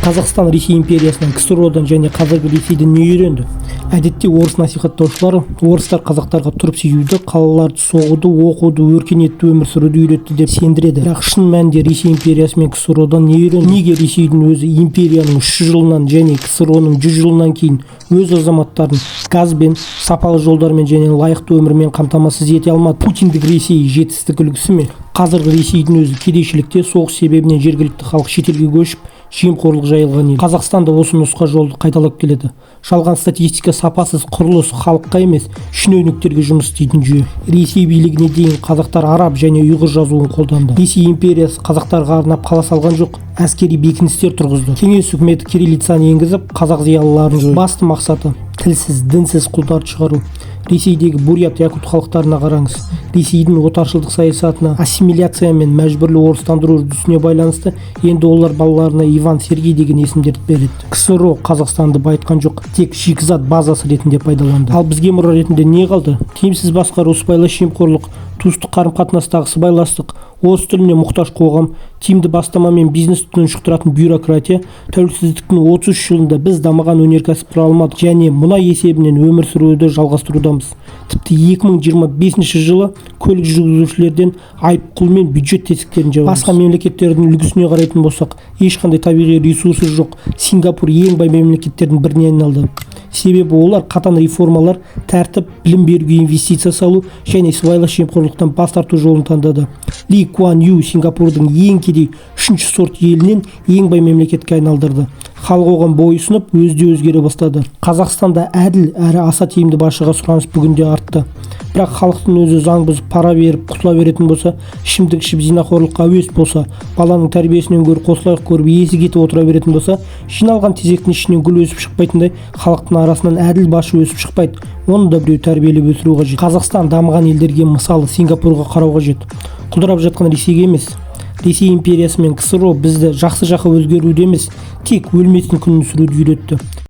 Қазақстан Ресей империясынан, КСРО-дан және қазіргі Ресейден не үйренді? Әдетте орыс насихаттаушылары орыстар қазақтарға тұрып сүюді, қалаларды соғуды, оқуды, өркениетті өмір сүруді үйретті деп сендіреді. Бірақ шын мәнінде Ресей империясы мен КСРО-дан не үйренді? Неге Ресейдің өзі империяның 300 жылынан және КСРО-ның 100 жылынан кейін өз азаматтарын газбен, сапалы жолдармен және лайықты өмірмен қамтамасыз ете алмады? Путиндік Ресей жетістік үлгісі ме? Қазіргі Ресейдің өзі кедейшілікте, соғыс себебінен жергілікті халық шетелге көшіп, жемқорлық жайылған ел. Қазақстан да осы нұсқа жолды қайталап келеді: жалған статистика, сапасыз құрылыс, халыққа емес, шенеуніктерге жұмыс істейтін жүйе. Ресей билігіне дейін қазақтар араб және ұйғыр жазуын қолданды. Ресей империясы қазақтарға арнап қала салған жоқ, әскери бекіністер тұрғызды. Кеңес үкіметі кириллицаны енгізіп, қазақ зиялыларын жойды. Басты мақсаты – тілсіз, дінсіз құлдарды шығару. Ресейдегі бурят, якут халықтарына қараңыз. Ресейдің отаршылдық саясатына, ассимиляция мен мәжбүрлі орыстандыру үрдісіне байланысты енді олар балаларына Иван, Сергей деген есімдерді береді. КСРО Қазақстанды байытқан жоқ, тек шикізат базасы ретінде пайдаланды. Ал бізге мұра ретінде не қалды? Тиімсіз басқару, сыбайлас жемқорлық, туыстық қарым қатынастағы сыбайластық, орыс тіліне мұқтаж қоғам, тиімді бастама мен бизнесті тұншықтыратын бюрократия. Тәуелсіздіктің 33 жылында біз дамыған өнеркәсіп құра алмадық және мұнай есебінен өмір сүруді жалғастырудамыз. Тіпті 2025 жылы көлік жүргізушілерден айыппұл мен бюджет тесіктерін жабамыз. Басқа мемлекеттердің үлгісіне қарайтын болсақ, ешқандай табиғи ресурсы жоқ Сингапур ең бай мемлекеттердің біріне айналды. Себебі олар қатаң реформалар, тәртіп, білім беруге инвестиция салу және сыбайлас жемқорлықтан бас тарту жолын таңдады. Ли Куан Ю Сингапурдың ең кедей, үшінші сорт елінен ең бай мемлекетке айналдырды. Халық оған бой ұсынып, өзі де өзгере бастады. Қазақстанда әділ әрі аса тиімді басшыға сұраныс бүгінде артты. Бірақ халықтың өзі заң бұзып, пара беріп құтыла беретін болса, ішімдік ішіп, зинақорлыққа әуес болса, баланың тәрбиесінен гөрі қосылайық көріп, есі кетіп отыра беретін болса, жиналған тезектің ішінен гүл өсіп шықпайтындай, халықтың арасынан әділ басшы өсіп шықпайды. Оны да біреу тәрбиелеп өсіру қажет. Қазақстан дамыған елдерге, мысалы, Сингапурға қарау қажет, құлдырап жатқан Ресейге емес. Ресей империясы мен КСРО бізді жақсы жаққа өзгеруді емес, тек өлместің күнін сүруді үйретті.